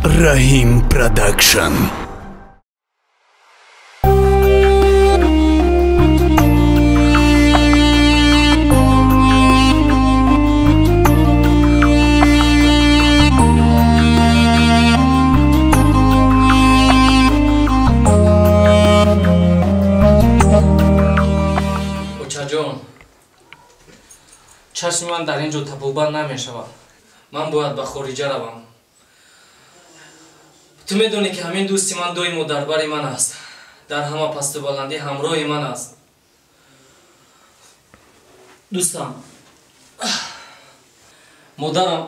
Раҳим Продакшн. Очаҷон, чашми ман дар ин ҷо табобат намешавад. Ман бояд ба хориҷа равам. Ту медонӣ, ки ҳамин дӯсти ман доимо дар бари ман аст, дар ҳама пасту баландӣ ҳамроҳи ман аст. Дӯстам, модарам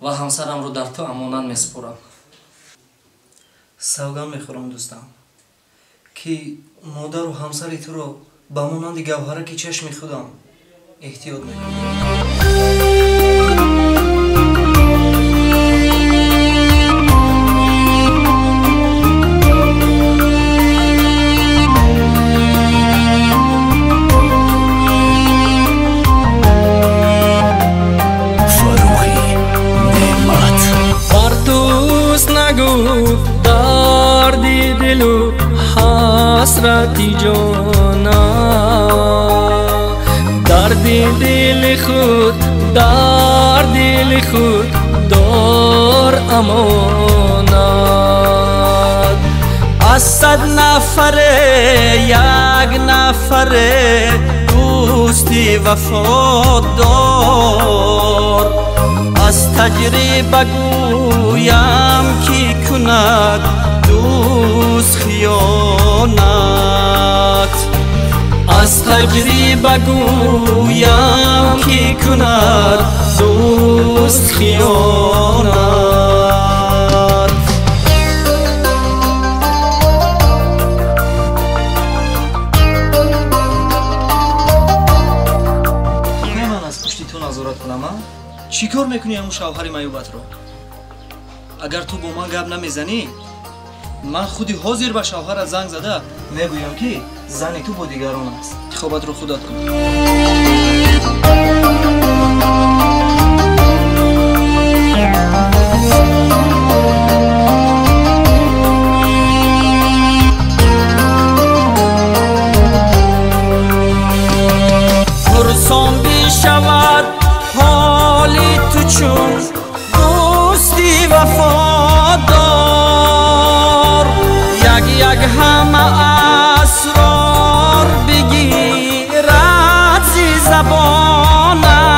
ва ҳамсарамро дар ту амонат месупорам. Савганд мехӯрам, дӯстам, ки модару ҳамсари туро ба монанди гавҳараки чашми худам эҳтиёт мекунам. Фаррухи Неъмат. Бар дӯст нагӯ дарди дилу ҳасрати ҷона, дарди дили худ дар дили худ дор амонат. Аз 100 нафаре як нафаре дӯсти вафодор, аз таҷриба гӯям, ки кунад дӯст хиёнат. Аз таҷриба гӯям, ки кунад дӯст хиёнат. Не, ман аз пушти ту назорат кунам, а? Чӣ кор мекунӣ ҳамун шавҳари маюбатро? Агар ту бо ман гап намезанӣ, ман худи ҳозир ба шавҳарат занг зада мегӯям, ки зани ту бо дигарон аст. Интихобатро худат кун. Пурсон бишавад ҳоли ту чун дӯсти вафодор, як як ҳама асрор бигирад зи забонат.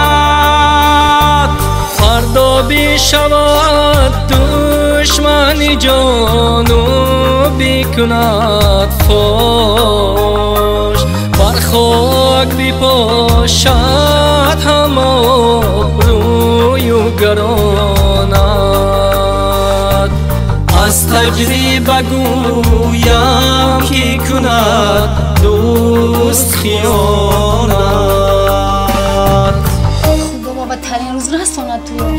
Фардо бишавад душмани ҷону бикунад фош, бар хок бипошад ҳама обрӯю гаронат. Аз таҷриба гӯям, ки кунад дӯст хиёнат. Худо ба бадтарин рӯз расонад туро.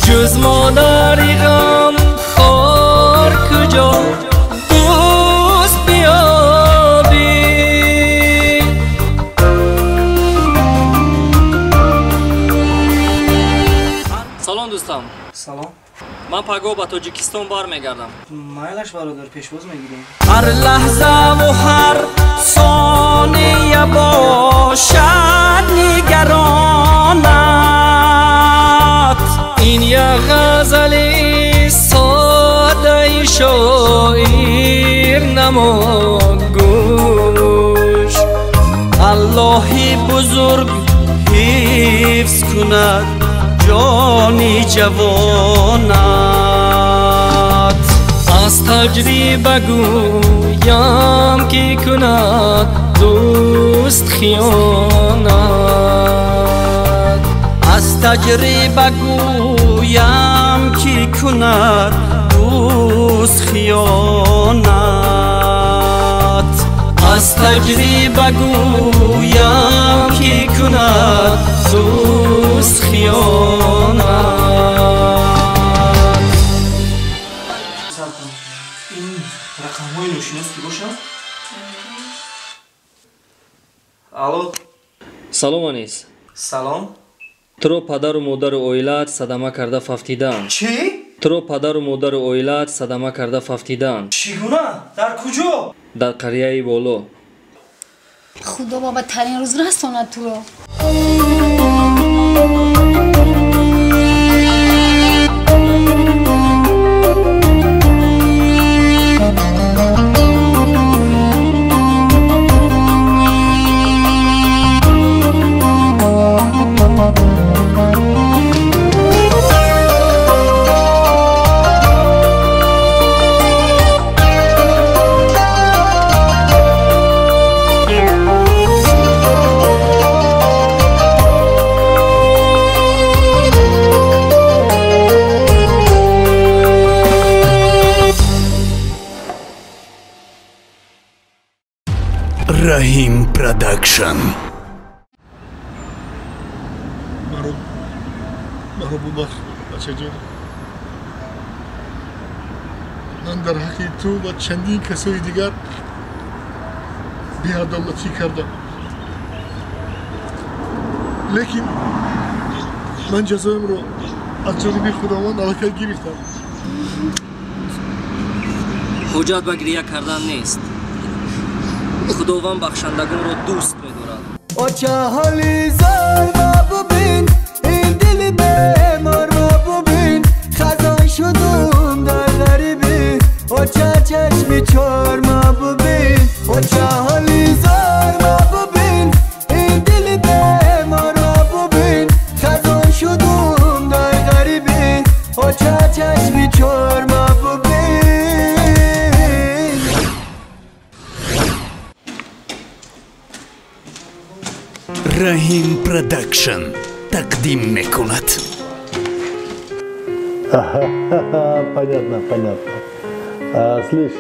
Ҷуз модари ғамхор куҷо дӯст биёбӣ? Салом, дӯстам. Салом. Ман пагоҳ ба Тоҷикистон бармегардам. Майлаш, бародар, пешвоз мегирем. Ҳар лаҳзаву ҳар сония бошад нигаронат. Ин як ғазали содаи шоир намо гӯш. Аллоҳи бузург ҳифз кунад ҷони ҷавонат. Аз таҷриба гӯям, ки кунад дӯст хиёнат. Аз таҷриба гӯям ки кунад дӯст хиёнат. Аз таҷриба гӯям ки кунад дӯст хиёнат. Ин рақамҳои ношинос ки бошанд? Алло. Салом, Анис. Салом. Туро падару модару оилаат садама карда фавтидаанд. Чӣ? Туро падару модару оилаат садама карда фавтидаанд. Чӣ гуна? Дар куҷо? Дар қарияи боло. Худо ба бадтарин рӯз расонад туро. Раҳим Продакшн. Маро бубахш, бачаҷон. Ман дар ҳаққи ту ва чандин касои дигар беадолатӣ кардам. Лекин ман ҷазоямро аз ҷониби Худованд аллакай гирифтам. Ҳуҷҷат ба гиря кардан нест. Худованд бахшандагонро дӯст медорад. Оча ҳоли зор ма бубин, ин дили бемор ма бубин, хазон шудум дар ғарибӣ, оча чашми чор ма бубин. Оча ҳоли зор ма бубин, ин дили бемор ма бубин, хазон шудум дар ғарибӣ, оча чашми чор ма бубин. Раҳим Продакшн тақдим мекунад. Понятно, понятно. Слышь.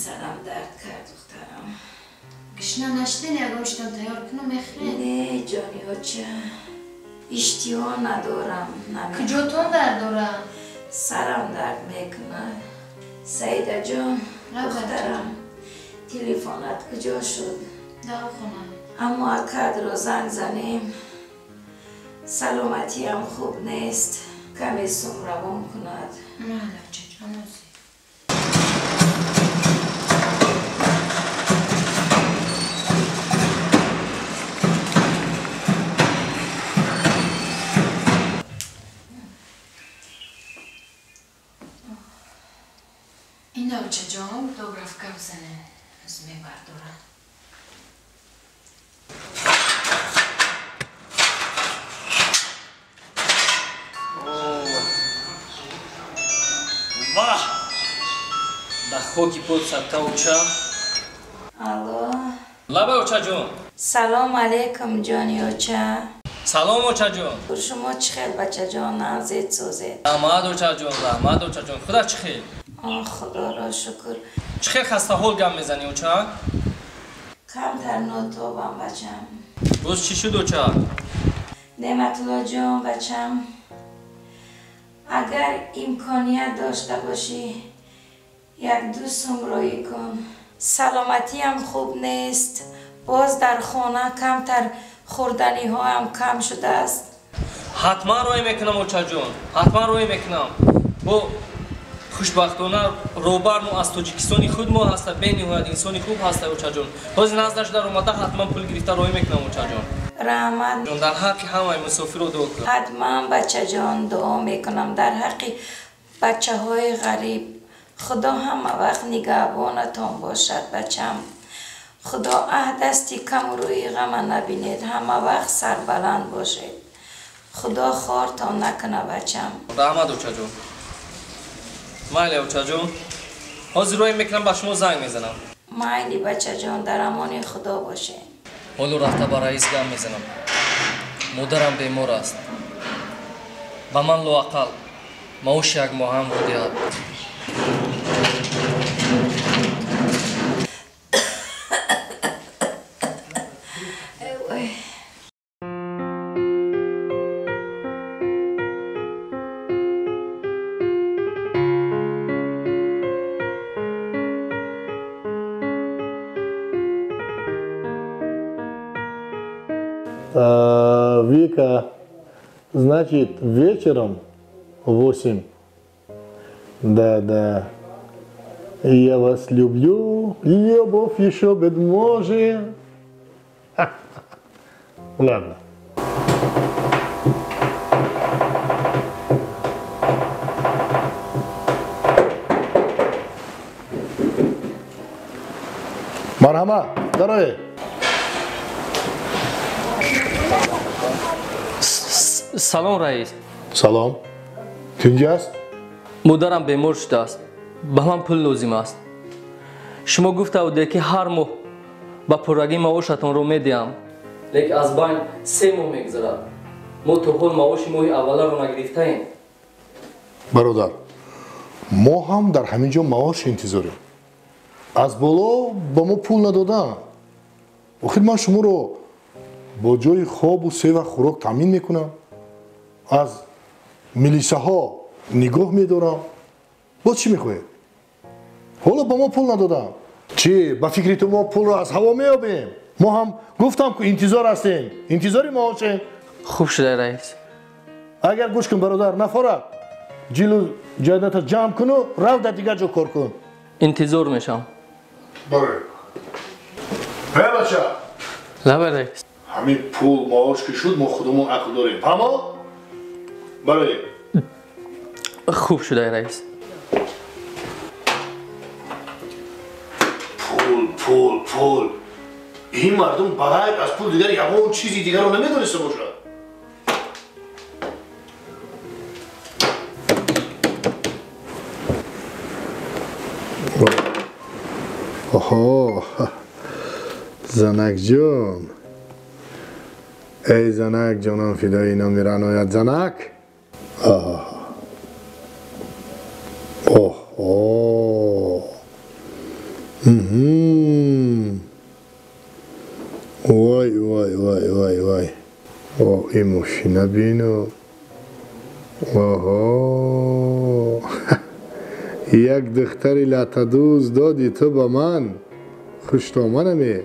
Сарам дард кард, духтарам. Гишна наштен, ягон чизам тайёр кунам, мехӯред? Не, ҷони оча, иштиҳо надорам. Куҷотон дард дорад? Сарам дард мекунад. Саидаҷон, духтарам, телефонат куҷо шуд? Дар хона. Аммо акадро занг занем. Саломатиам хуб нест. Каме сум равон кунад. Майли, очаҷон, озӣ. Ина, очаҷон, добрав гап занен, аз мебардорам. Ваҳ! Ба хоки под садқа, оча. Алло. Лаба, очаҷон. Салом алейкум, ҷони оча. Салом, очаҷон. Шумо чӣ хел, бачаҷон, нағзед, созед? Раҳмат, очаҷон, раҳмат, очаҷон. Худат чӣ хел? Худоро шукр. Чӣ хел хастаҳол гап мезанӣ, оча? Камтар нотобам, бачам. Боз чӣ шуд, оча? Неъматулло ҷон, бачам, агар имконият дошта бошӣ, як-ду сум роӣ кун. Саломатиам хуб нест. Боз дар хона камтар хӯрданиҳоам кам шудааст. Ҳатман роӣ мекунам, очаҷон, ҳатман роӣ мекунам. Бо хушбахтона роҳбар мо аз Тоҷикистони худ мо ҳаста, бениҳоят инсони хуб ҳаста, очаҷон. Ҳозир наздаш дар омада ҳатман пул гирифта роҳӣ мекунам, очаҷон. Раҳмат. Дар ҳаққи ҳамаи мусофиро дуо кун. Ҳатман, бачаҷон, дуо мекунам дар ҳаққи бачаҳои ғариб. Худо ҳама вақт нигаҳбонатон бошад, бачам. Худо аҳдасти каму рӯи ғама набинед, ҳама вақт сарбаланд бошед. Худо хортон накуна, бачам. Раҳмат, очаҷон. Майли, очаҷон, ҳозир роҳӣ мекунам, ба шумо занг мезанам. Майли, бачаҷон, дар амони Худо бошед. Ҳоло рафта ба раис гап мезанам. Модарам бемор аст, ба ман лоақал маоши як моҳамро диҳад. Вика, значит, вечером 8. Да, да. Я вас люблю. Любовь еще быть может. Ладно. Мархама, здоровье. Салом, раис. Салом. Тинҷ аст? Модарам бемор шудааст, ба ман пул лозим аст. Шумо гуфта будед, ки ҳар моҳ ба пуррагӣ маошатонро медиҳам, лекин аз байн 3 моҳ мегузарад. Мо то ҳол маоши моҳи авваларо нагирифтаем. Бародар, мо ҳам дар ҳамин ҷо маош интизорем. Аз боло ба мо пул надоданд. Охир ман шуморо бо ҷои хобу се вақт хӯрок таъмин мекунам, аз милисаҳо нигоҳ медорам. Боз чӣ мехоҳед? Ҳоло ба мо пул надодам. Чӣ, ба фикри ту мо пулро аз ҳаво меёбем? Мо ҳам гуфтам, ки интизор ҳастем, интизори маошем. Хуб шуда, раис. Агар гӯш кун, бародар, нафора ҷилу ҷайдата ҷамъ куну рав дар дигар ҷо кор кун. Интизор мешавам. Баре. Э, бача. Лабай, раис. Ҳамин пул маош ки шуд, мо худамон ақл дорем. Фаҳмо? Барои. Хуб шуда, раис. Пул, пул, пул. Ин мардум ба ғайр аз пул дигар ягон чизи дигарро намедониста бошад. Оҳо, занакҷон. Эй занак, ҷонам фидои номи раъноят, занак. Оҳо. Вой, вой, вой, вой, вой. О, ин мошина бину. Оҳо. Як духтари латадӯз доди ту ба ман. Хуштоманаме.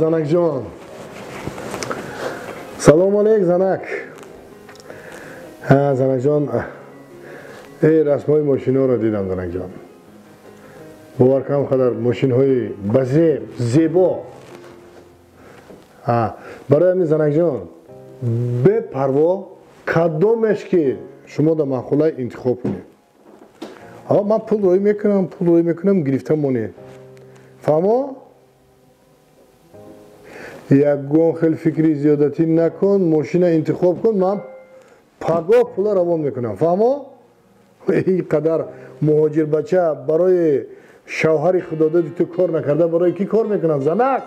Занакҷон, салом алейк, занак. Занакҷон, эй расмҳои мошинҳоро дидам, занакҷон. Бовар кунам, қадар мошинҳои базеб зебо. Барои ҳамин, занакҷон, бепарво кадомеш ки шумо дар маъқулай интихоб кунед. Ман пул роӣ мекунам, пул роӣ мекунам, гирифта монед. Фаҳмо? Ягон хел фикри зиёдатӣ накун, мошина интихоб кун, ман пагоҳ пула равон мекунам. Фаҳмо? Ин қадар муҳоҷирбача барои шавҳари худододи ту кор накарда, барои кӣ кор мекунад, занак?